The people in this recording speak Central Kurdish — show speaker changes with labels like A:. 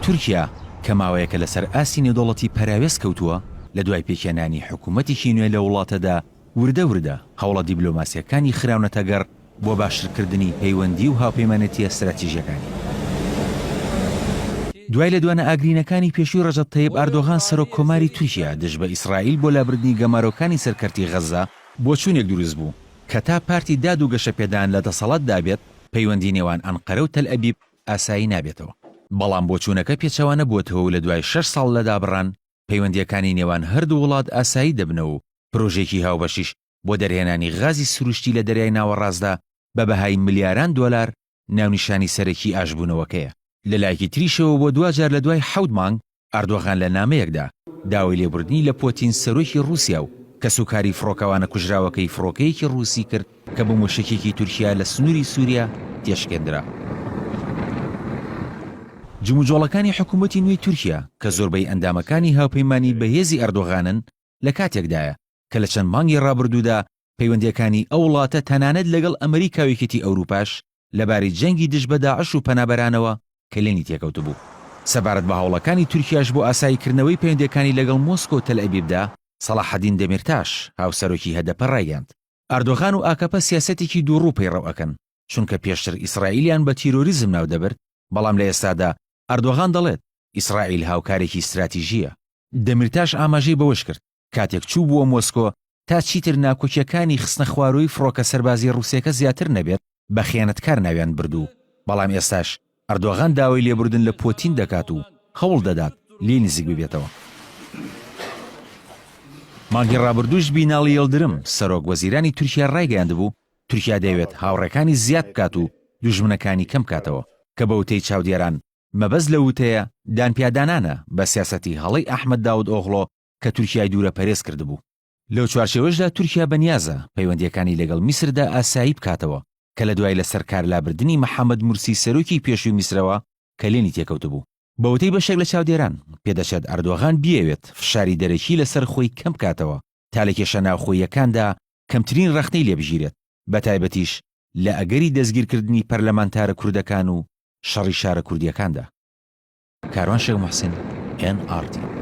A: تورکیا کە ماوەیەکە لەسەر ئاستی نێودەوڵەتی پەراوێز کەوتووە، لە دوای پێکهێنانی حکوومەتێکی نوێ لە وڵاتەدا وردە وردە هەوڵە دیبلۆماسییەکانی خراونەتە گەڕ بۆ باشترکردنی پەیوەندی و هاوپەیمانێتییە ستراتیژییەکانی. دوای لێدوانە ئاگرینەکانی پێشووی ڕەجەب تەیب ئاردۆغان سەرۆک کۆماری تورکیا دژ بە ئیسرائیل بۆ لابردنی گەمارۆکانی سەر کەرتی غەززە، بۆچوونێک دروست بوو کە تا پارتی داد و گەشەپێدان لە دەسەڵاتدا بێت پەیوەندی نێوان ئەنقەرە و تەلئەبیب ئاسایی نابێتەوە. بەڵام بۆچوونەکە پێچەوانە بووەتەوە و لە دوای شەش ساڵ لە دابڕان، پەیوەندییەکانی نێوان هەردوو وڵات ئاسایی دەبنەوە و پرۆژەیەکی هاوبەشیش بۆ دەرهێنانی غازی سروشتی لە دەریای ناوەڕاستدا بە بەهای ملیاران دۆلار ناونیشانی سەرەکی ئاشبوونەوەکەیە. لە لایەکی تریشەوە بۆ دواجار لە دوای حەوت مانگ ئەردۆغان لە نامەیەکدا داوای لێبوردنی لە پۆتین سەرۆکی ڕووسیا و کەسوکاری فڕۆکەوانە کوژراوەکەی فڕۆکەیەکی ڕووسی کرد کە بە موشەکێکی تورکیا لە سنووری سووریا تێشکێندرا. جموجۆڵەکانی حکوومەتی نوێی تورکیا کە زۆربەی ئەندامەکانی هاوپەیمانی بەهێزی ئەردۆغانن لە کاتێکدایە کە لە چەند مانگی ڕابردوودا پەیوەندییەکانی ئەو وڵاتە تەنانەت لەگەڵ ئەمریکا و یەکێتی ئەوروپاش لەبارەی جەنگی دژ بە داعش و پەنابەرانەوە کەلێنی تێکەوتبوو. سەبارەت بە هەوڵەکانی تورکیاش بۆ ئاساییکردنەوەی پەیوەندییەکانی لەگەڵ مۆسکۆ و تەلئەبیبدا، سەڵاحەدین دەمیرتاش، هاوسەرۆکی هەدەپە ڕایگەیاند، ئەردۆغان و ئاکەپە سیاسەتێکی دووڕوو پەیڕەو ئەکەن، چونکە پێشتر ئیسرائیلیان بە تیرۆریزم ناودەبرد، بەڵام لە ئێستادا ئەردۆغان دەڵێت، ئیسرائیل هاوکارێکی ستراتیژییە. دەمیرتاش ئاماژەی بەوەشکرد، کاتێک چووبووە مۆسکۆ تا چیتر ناکۆکییەکانی خستنەخوارۆی فڕۆکە سەربازییە ڕووسییەکە زیاتر نەبێت، بە خیانەتکار ناویان برد و بەڵام ئێستاش ئەردۆغان داوای لێبوردن لە پۆتین دەکات و هەوڵ دەدات لێی نزیک ببێتەوە. مانگی ڕابردووش بیناڵی یڵدرم، سەرۆک وەزیرانی تورکیا ڕایگەیاندبوو، تورکیا دەیەوێت هاوڕێکانی زیاد بکات و دوژمنەکانی کەم بکاتەوە، کە بە وتەی چاودێران مەبەست لەو وتەیە دانپیادانانە بە سیاسەتی هەڵەی ئەحمەد داودئۆغڵۆ کە تورکیای دوورەپەرێز کردبوو. لەو چوارچێوەشدا تورکیا بەنیازە پەیوەندییەکانی لەگەڵ میسردا ئاسایی بکاتەوە کە لە دوای لەسەر کار لابردنی محەمەد مورسی سەرۆکی پێشووی میسرەوە کەلێنی تێکەوتبوو. بە وتەی بەشێک لە چاودێران، پێدەچێت ئەردۆغان بیەوێت فشاری دەرەکی لەسەر خۆی کەم بکاتەوە تا لە کێشە ناوخۆییەکاندا کەمترین رەخنەی لێ بگیرێت، بەتایبەتیش لە ئەگەری دەستگیرکردنی پەرلەمانتارە کوردەکان و شەڕی شارە کوردییەکاندا. کاروان شێخ موحسین، ئێن ئاڕ تی.